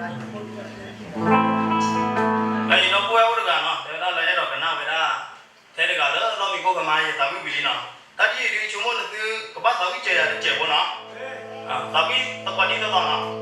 ဒီးယဒီပုၢ်ဝဲၢ်အိၣ်တဂၤနီၤ တဲဝဲဒၣ်လၢအဲၣ်ဒိးကနၣ်ဝဲဒၣ် ထဲတဂၤလၢလီၢ်မံခိၣ်ကမါ ယသးဝံၣ်ဝံၤလံနီၤ. တၢ်ဒ်အံၤဒုး ယဆိကမိၣ်နသု ကဘၣ်သးဝံၣ်စၢၤယၤတစဲးဖိနီၤ. သးဝံၣ်သပှၢ်ဒ်သိးသိးနီၤ.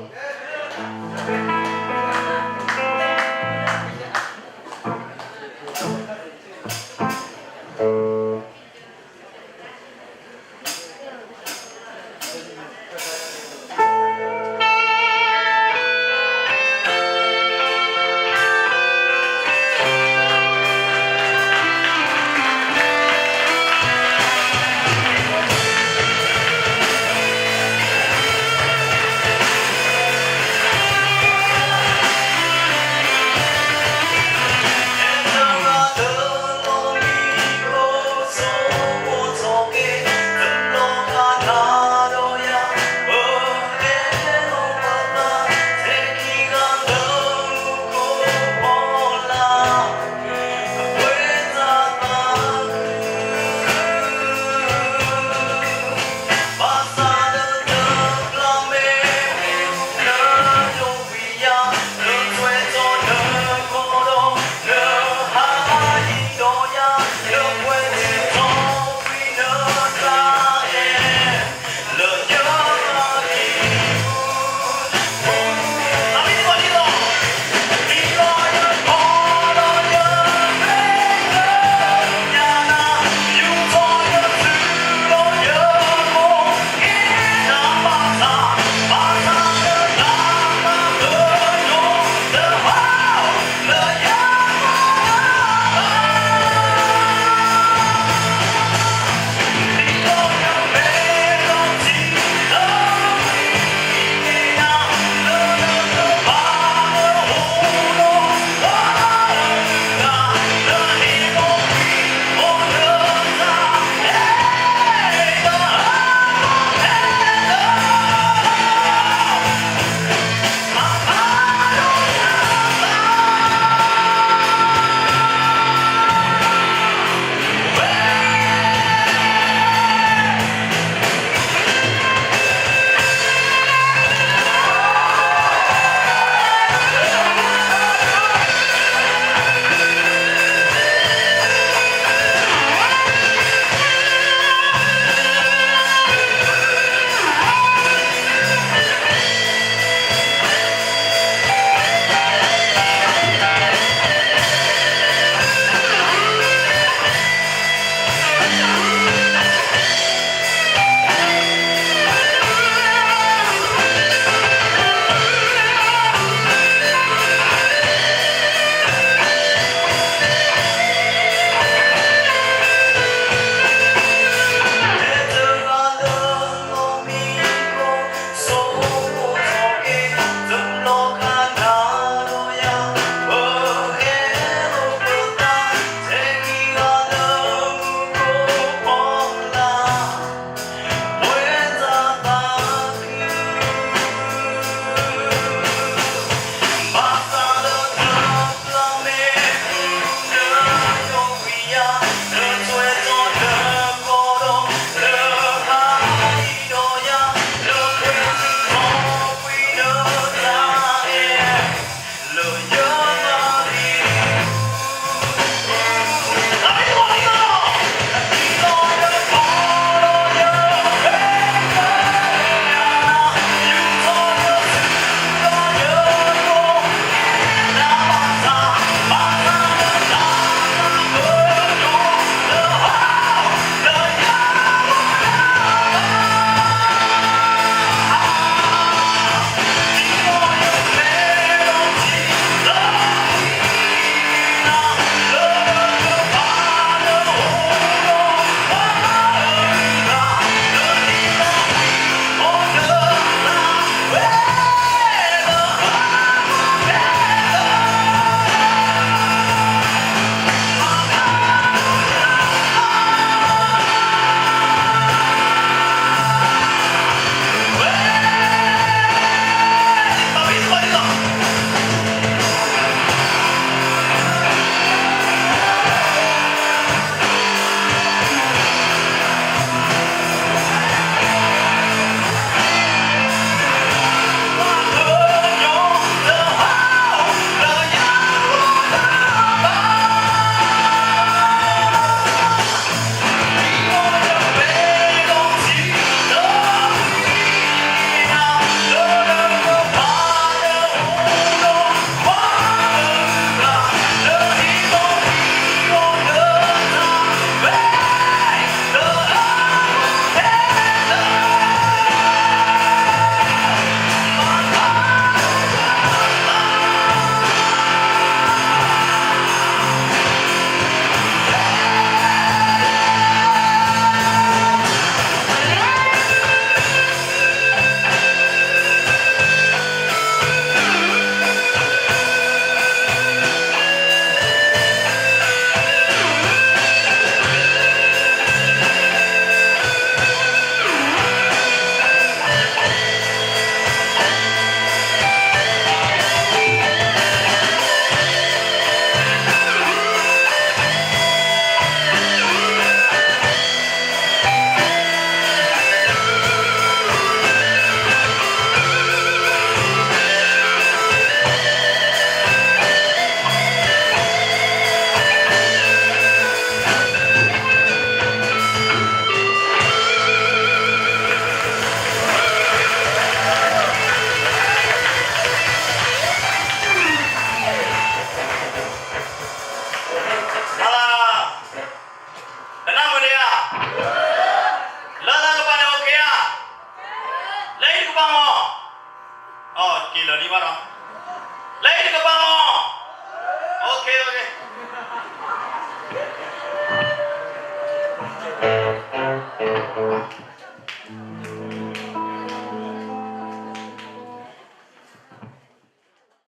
အဝဲ